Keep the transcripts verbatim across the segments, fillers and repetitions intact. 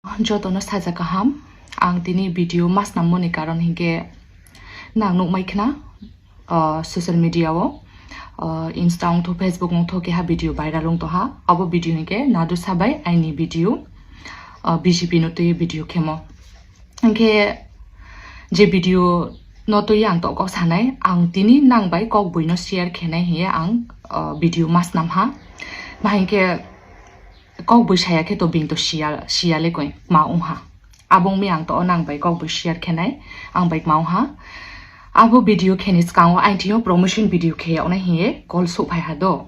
Jotono saja kaham. Ang tini video masnam moni karon hinkhe nang nukmai khna, ah, social media o, ah, Insta wngthu, Facebook wngthu keha video viral wngtongha. Abo video hinkhe Nadu Sabai aini video, ah, B J P no twi video khemo. Hinkhe je video no twi ang to kok sanai, ang tini nang bai kok buino share khenai hiye ang, ah, video masnam ha. Ma hinkhe kok bui saya khe to bini to siya, siya le koi ma wngha. Abo wngmi ang to o nang bai kok bui share khenai, ang bai ma wngha. Abo video kheni swkango aini thio promotion video khe yoknai hiye call souhphai ha do.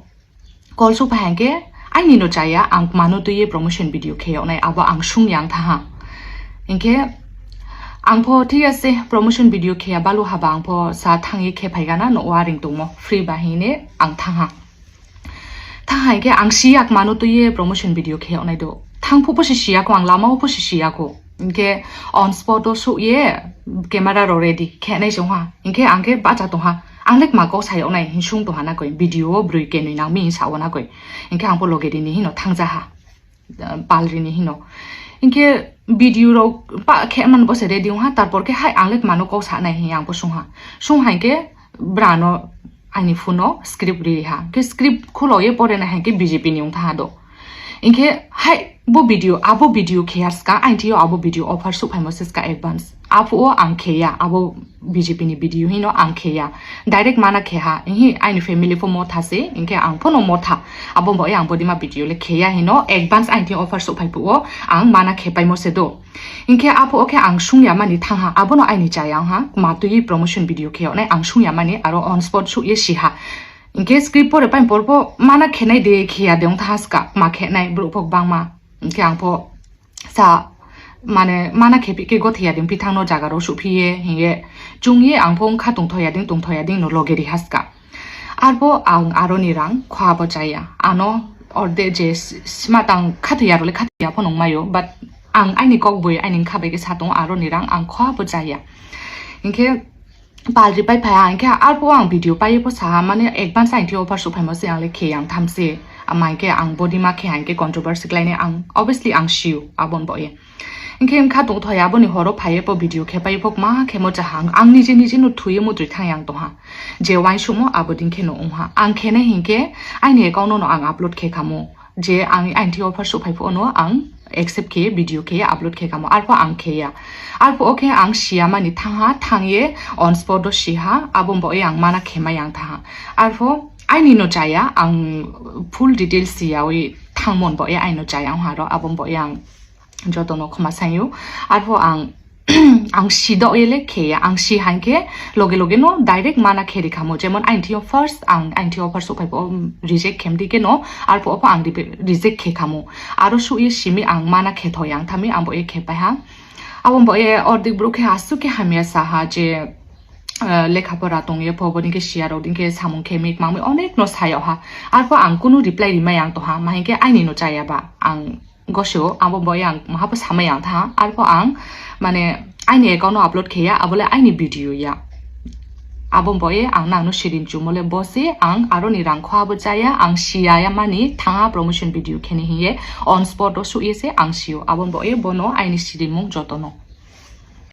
Call souhphai ha hinkhe aini no chaya, ang mano twiye promotion video khe yoknai, abo ang sung yang tha ha. Hinkhe ang pho thik ase promotion video khe ya balu haba ang pho sa thangye khe phai gana no waring tongmo free ba hine ang thang ha. Thang hai khe ang siyak mano twiye promotion video khe onai do. Thang phu pho se siya ko, ang lama o pho se siya ko. Hinkhe on spot o souh ye camera rok ready khe nai chong ha. Hinkhe ang khe bacha tong ha. Ang le kma kok sai onai hin sung tong ha na koi. Video o brwi kenwi nang mi hin sa o na koi. Hinkhe ang pho loge rini hino thang ja ha. Pal rini hino. Hinkhe video rok pa khe man bo se ready wng ha. Tarpor khe hai ang le kma no kok sa nai hin ang pho sung ha. Sung hai khe bra no aini phone o script ri ha. Khe script khulo ye pore na hai khe B J P ni wng tha ha do. Hinkhe hai bo video, abo video khe ya ska, aini thio abo video offer souhphaimo se ska advance. Aphuo ang khe ya, abo B J P ni video hino ang khe ya. Direct mana khe ha, hihi aini family pho motha se, hinkhe ang phono motha. Abo bo ang bodima video le khe ya hino advance aini thio offer souhphai phuo ang mana khe paimo se do. Hinkhe apho o khe ang sung ya mani thang ha, abono aini chaya wng ha, ma twiwi promotion video khe yoknai ang sung ya mani, aro on spot souh ye si ha. Hinkhe script pore paini por pho mana khenai de khe ya de wng tha ska, ma khenai borok pho bangma. Hinkhe ang pho sa mane mana khe pi khe gothi ya de wng phi thang no jaga rok souh phi ye hiye chung ye ang pho wng kha tong tho ya ding tong tho ya ding no loge ri ha ska. Arpho ang aroni rang khwa bo chaya. Ano orde je s-, sima tang khathaya role khathaya pho nung mayo, but ang aini kok bui aini kha bai khe sa tongo, aroni rang ang khwa bo chaya. Hinkhe pal ri pai phai, hinkhe arpho ang video pai pho sa ha, mane advance aini thio offer souhphaimo se ang le khe yang tham se. Ama hinkhe ang bodima khe hinkhe controversy khlai nai ang, obviously ang sio abon bo ye. Hinkhe wngkha tong thaya, aboni horo phaiye po video khe pai po ma khe mo chahang. Ang nije nije no thuye mutri thang yang tongha. Je uansukmo abo din khe no wngha. Ang khe nai hinkhe aini account no ang upload khe kamo. Je ang aini thio offer souhphai pho no ang accept khe video khe upload khe kamo. Arpho ang khe ya. Arpho o khe ang siya mani thangha, thang ye on spot o siha, abo bo ye ang mana khe ma yang thaha. Arpho aini no chaya, ang full details siya wi thangmon bo ye aini no chaya wngha ro, abo bo ye ang jotono khoma sayo. Arpho ang, ang si do ele khe ya, ang si hankhe loge loge no direct mana khe ri kamo. Jemon aini thio first, ang aini thio first upai bo reject khem di khe no, arpho opho ang re-, reject khe kamo. Aro su ye simi ang mana khe tho yang thami ang bo ye khe pai ha. Abo bo ye ordik bro khe asu khe hamya sa ha je, eh, lekha pora tong ye pho bo ni khe siya rok din khe samung khe mik mang mi onek no sayo ha. Arpho ang kunu reply ri ma yang to ha, ma hinkhe aini no chaya ba ang gosio, abo bo yang maha bo sama yang tha, arpho ang, mane, aini account no upload khe ya, abo le aini video ya. Abo bo ye ang nang no sirin chumo le bo se ang aro ni rang kho abo chaya, ang siya ya mani thanga promotion video khe ni hiye on spot o su ye se ang sio, abo bo ye bono aini sirin mung joto no.